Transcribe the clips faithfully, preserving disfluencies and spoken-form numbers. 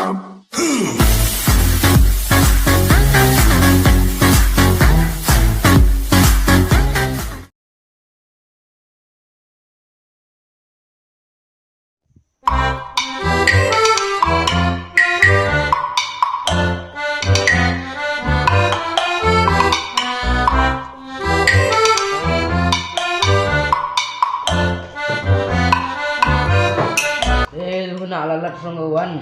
Eh, lu na la lat song wan.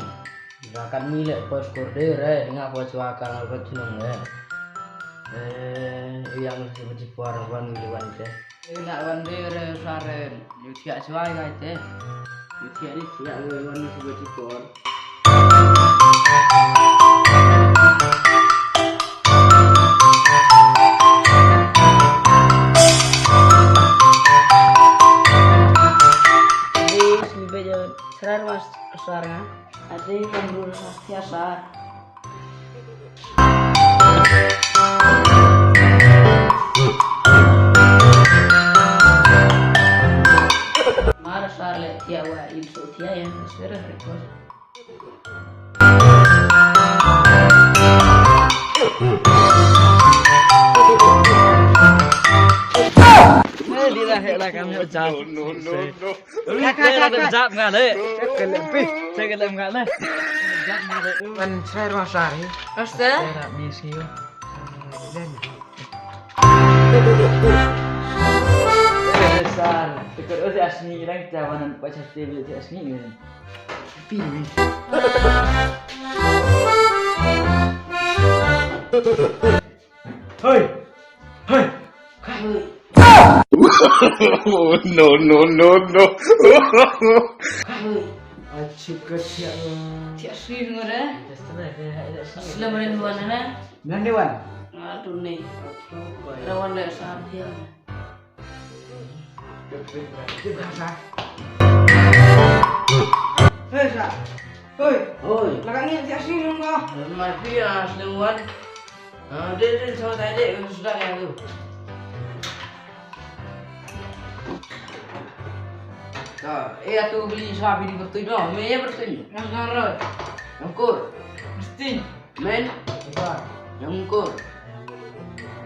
Rakan mi le pos kor de re, nga pos wa ka ngal pos chnong re. Eh, yang si pos por wan mi wan te. Eh, na wan de re sare, yu thiak swa ga te. Yu thiak ni thiak wan si pos por. Srar mas sar nga. Ade kan dul ya sar. Mar sar le tia wa in so tia ya sir record. Eh, di la he la kam yo jam. No, no, no, no. Ka, ka, ka, ka. Jap nga le. Check ke lem pi. Check ke lem nga le. Jap nga le. Kan share ma share. Aste? Share ni si yo. Sar, tekor o si asni rang jawanan baca table si asni ni. Pi ni. Hoi! Hoi! Kai! No, no, no, no. Kai! Achik ka thiak. Thiak sui ngore. Slam ren wan na. Nan de wan. Nga tu ni. Rawan le sa thiak. Hei, sa. Hoi. Hoi. Laka ngi thiak sui ngore. Mai pi a slam wan. Ah, de, de, so tai de, sudah ya tu. Ta, eh, atu beli sa bini bertuin no, me ya bertuin. Yang ngarot. Yang kur. Mesti. Men. Yang kur.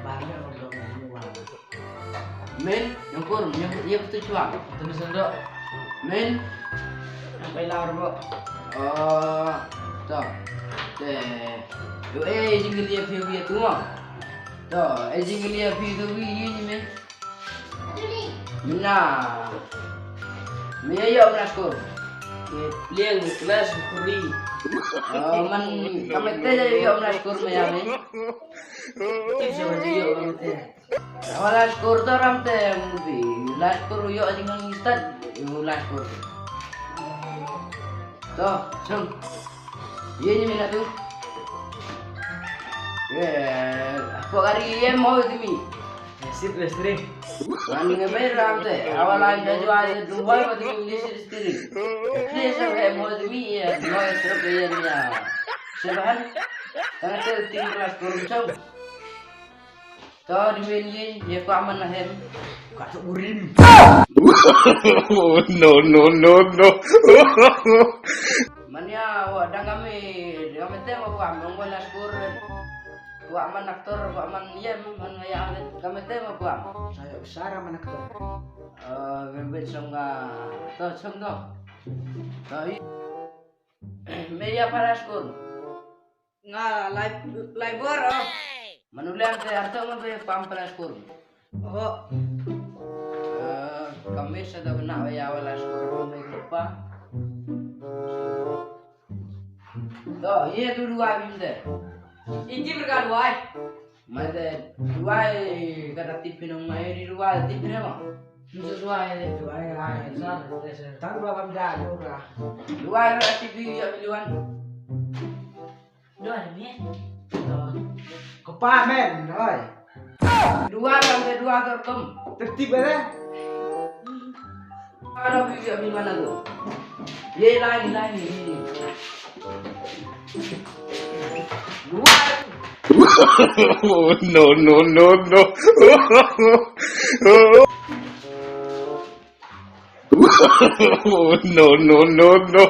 Banyak orang. Men, nyangkur, nyang, iya betul cuang. Betul sendok. Men. Sampai lar bo. Oh, to. Te. Yo, eh, jingkali ya phi ya tu mo. To, eh, jingkali ya phi tu wi ni men. Mina. Me ya yo melasko. Ye pliang kelas kuri. Oh, man, kami te yo melasko me ya me. Kita sama yo kami te. Wala skur to ram te mudi. La skur yo jing nang start. Yo la skur. To, sung. Ye ni mina tu. Ye, apa kari ye mau tu mi. Sip le sri. Wan nge bai ram te. Awal an jaju aja tu bai mati mi sri sri. Please, eh, mau tu mi ye. Mau sri ye ni ya. Sebahan. Karena tu tim kelas kurung sung. To, di men ye, ye kwah man na hem. Ka to urim. No, no, no, no. Man ya, wa dang kami, dang kami te wa kwah man wa la skur. Wa man aktor, wa man yem, man ya, kami te wa kwah. Saya usara man aktor. Eh, bebet song ka, to song to. To, i. Me ya para skur. Nga lai, lai bor, oh. Manu liang te arta ma be pam pala skur. Oh. Eh, kami sada bena ya wala skur me rupa. To, ye tu dua bim te. Iti mereka dua. Mate dua kata tipin ong mai di dua tipin ong. Musu dua ye dua ye. Sa, sa. Tang dua bam da dua. Dua kata tipin ya miliwan. Dua ni. Kepa men, oi. Dua dalam ke dua ke kem. Tertib ada. Ada biji di mana tu? Ye lagi lagi ni. Dua. No, no, no, no. No, no, no, no.